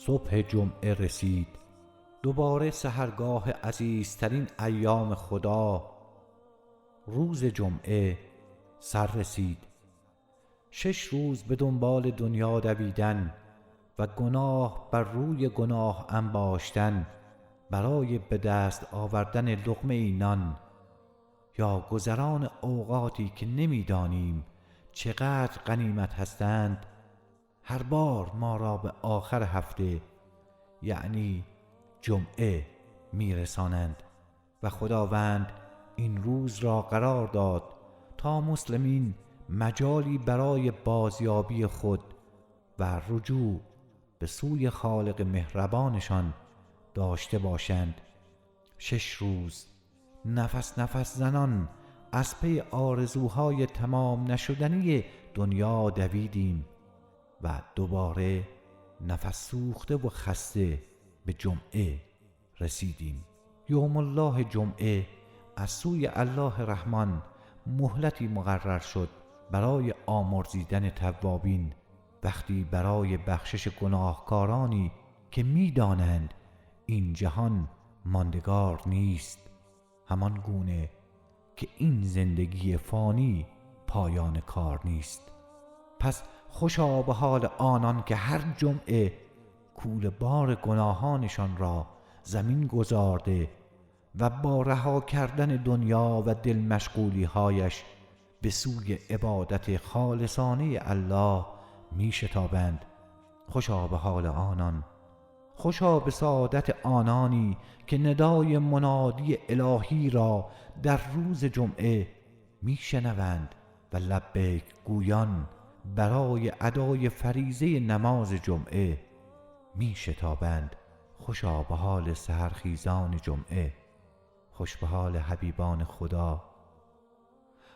صبح جمعه رسید. دوباره سحرگاه عزیزترین ایام خدا، روز جمعه سر رسید. 6 روز به دنبال دنیا دویدن و گناه بر روی گناه انباشتن برای به دست آوردن لقمه نان یا گذران اوقاتی که نمیدانیم چقدر غنیمت هستند، هر بار ما را به آخر هفته یعنی جمعه میرسانند و خداوند این روز را قرار داد تا مسلمین مجالی برای بازیابی خود و رجوع به سوی خالق مهربانشان داشته باشند. 6 روز نفس نفس زنان از پی آرزوهای تمام نشدنی دنیا دویدیم و دوباره نفس سوخته و خسته به جمعه رسیدیم. یوم الله جمعه از سوی الله رحمان مهلتی مقرر شد برای آمرزیدن توابین، وقتی برای بخشش گناهکارانی که می‌دانند این جهان ماندگار نیست، همان گونه که این زندگی فانی پایان کار نیست. پس خوشا به حال آنان که هر جمعه کوله بار گناهانشان را زمین گذارده و با رها کردن دنیا و دل مشغولی هایش به سوی عبادت خالصانه الله می شتابند. خوشا به حال آنان، خوشا به سعادت آنانی که ندای منادی الهی را در روز جمعه می شنوند و لبیک گویان برای ادای فریضه نماز جمعه می شتابند. خوشا به حال سحرخیزان جمعه، خوش به حال حبیبان خدا،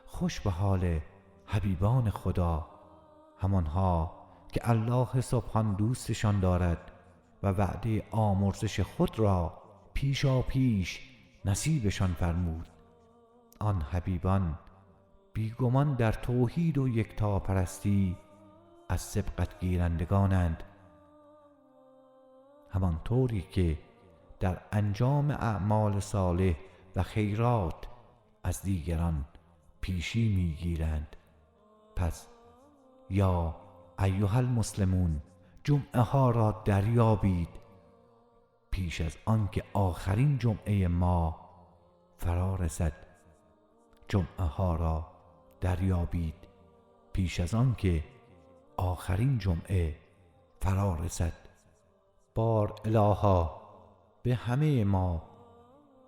خوش به حال حبیبان خدا، همانها که الله سبحان دوستشان دارد و وعده آمرزش خود را پیشا پیش نصیبشان فرمود. آن حبیبان بیگمان در توحید و یکتاپرستی از سبقت گیرندگانند، همانطوری که در انجام اعمال صالح و خیرات از دیگران پیشی میگیرند. پس یا ایها المسلمون، جمعه ها را دریابید پیش از آنکه آخرین جمعه ما فرا رسد. جمعه ها را دریابید پیش از آنکه آخرین جمعه فرا رسد. بار الها، به همه ما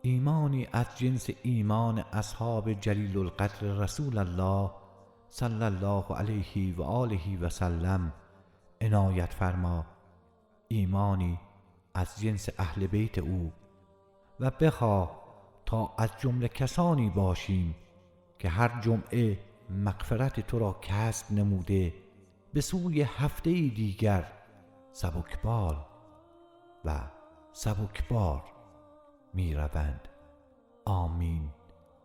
ایمانی از جنس ایمان اصحاب جلیل القدر رسول الله صلی الله علیه و آله و سلم عنایت فرما، ایمانی از جنس اهل بیت او، و بخواه تا از جمله کسانی باشیم که هر جمعه مغفرت تو را کسب نموده به سوی هفته دیگر سبکبال و سبکبار می روند. آمین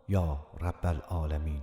یا رب العالمین.